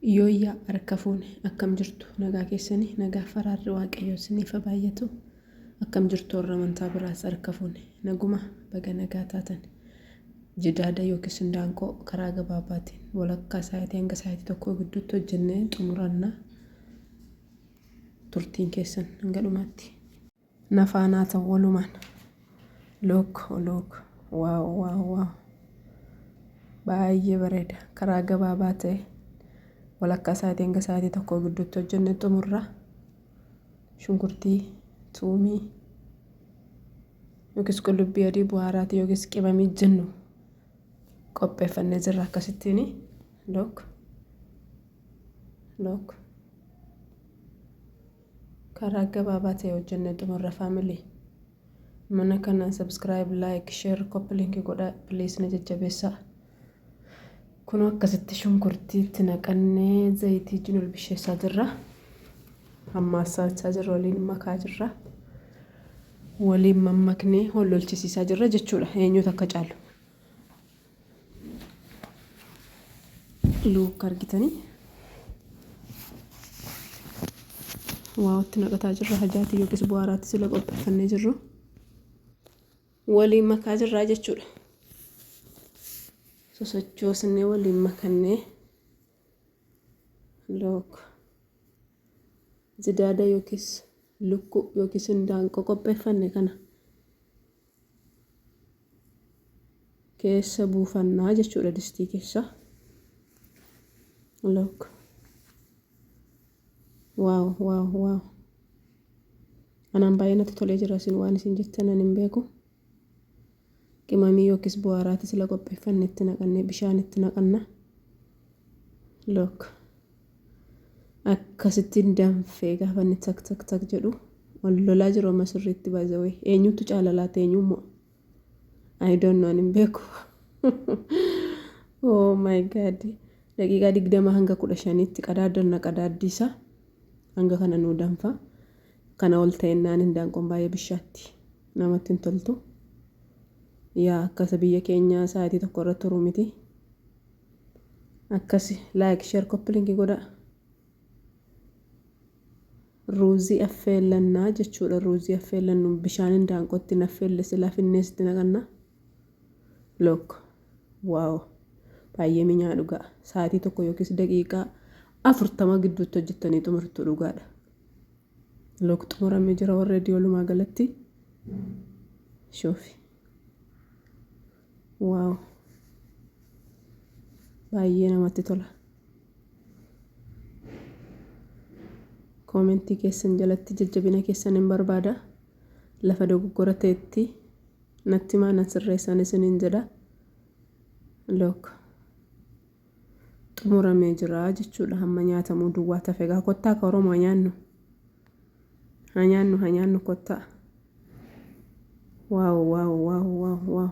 Yooyyaa harka fuune, akkam jirtu? Nagaa keessanii? Nagaa faraarri Waaqayyoo isiniif haa baay'atu. Akkam jirtu warra amantaa biraas? Harka fuune, naguma? Baga nagaa taatan. Jidaada yookiis indaanqoo karaa gabaabaatiin walakkaa sa'aatii hanga sa'aatii tokkoo gidduutti hojjennee xumuranna. Turtiin keessan hanga dhumaatti nafaanaa ta'u walumaan. Look, look, wow, wow, wow, baay'ee bareeda. Karaa gabaabaa ta'e walakkaa sa'aatii hanga sa'aatii tokkoo gidduutti hojjennee xumurra. Shunkurtii, tuumii yookiis qullubbii adii, buhaaraatii yookiis qimamii jennu qopheeffannee jirra akkasittiin. Look, look, karaa gabaabaa ta'e hojjennee xumurra. Family, mana kana subscribe, like, share, copy link godhaa, please, na jajjabeessaa. Kun akkasitti shunkurtiitti naqannee zayitii wajjin ol bisheessaa jirra. Hammaassaa jirra, waliin makaa jirra, waliin mammaknee hollolchisiisaa jirra jechuudha. Eenyutu akka caalu look, argitanii? Waawatti naqataa jirra. Hajaatii yookiis bu'aaraatti sila qopheeffannee jirru waliin makaa jirraa jechuudha. Sosochoosnee waliin makannee. Look, zidaada yookiis lukkuu yookiis indaanqoo qopheeffanne kana keessa buufannaa jechuudha, distii keessa. Look, wow, wow, wow, anaan baay'ee natti tolee jira. Isin waan isin jettan ani hin beeku. Qimamii yookiis bu'aaraati sila qopheeffanne itti naqannee bishaan itti naqanna. Look, akkasittiin danfee gaafa inni tak tak tak jedhu wal lolaa jiru amma sirriitti. Baay'ee eenyutu caala laata? Eenyummoo? I don't know, hin beeku. Oh my God, daqiiqaa 20 hanga 15tti qadaaddanna. Qadaaddiisa hanga kana nuu danfa. Kana ol ta'ennaan hindaanqoon baay'ee bishaatti namatti hin toltu. Yaa, akkasa biyya keenyaa sa'aatii tokko irra turu miti. Akkasi, like, share, copy link godha. Ruuzii affeellannaa jechuudha. Ruuzii affeellannu bishaan hindaanqootti affeelle silaa finneesitti naqanna. Look, wow, baay'ee minyaa dhugaa. Sa'aatii tokko yookiis daqiiqaa 40 gidduutti hojjettanii xumurtu dhugaadha. Look, xumuramee jira warra walumaa galatti. Shoofi, wow, baay'ee namatti tola. Koomentii keessan jalatti jajjabina keessan hin barbaada. Lafa dogoggora ta'etti natti himaa, nan sirreessan isiniin jedha. Look, xumuramee jira jechuudha. Hamma nyaatamuu duwwaa tafe. Egaa kottaa ka Oromoo, nyaannu, haa nyaannu, haa nyaannu, kottaa. Wow, wow, wow, wow, wow.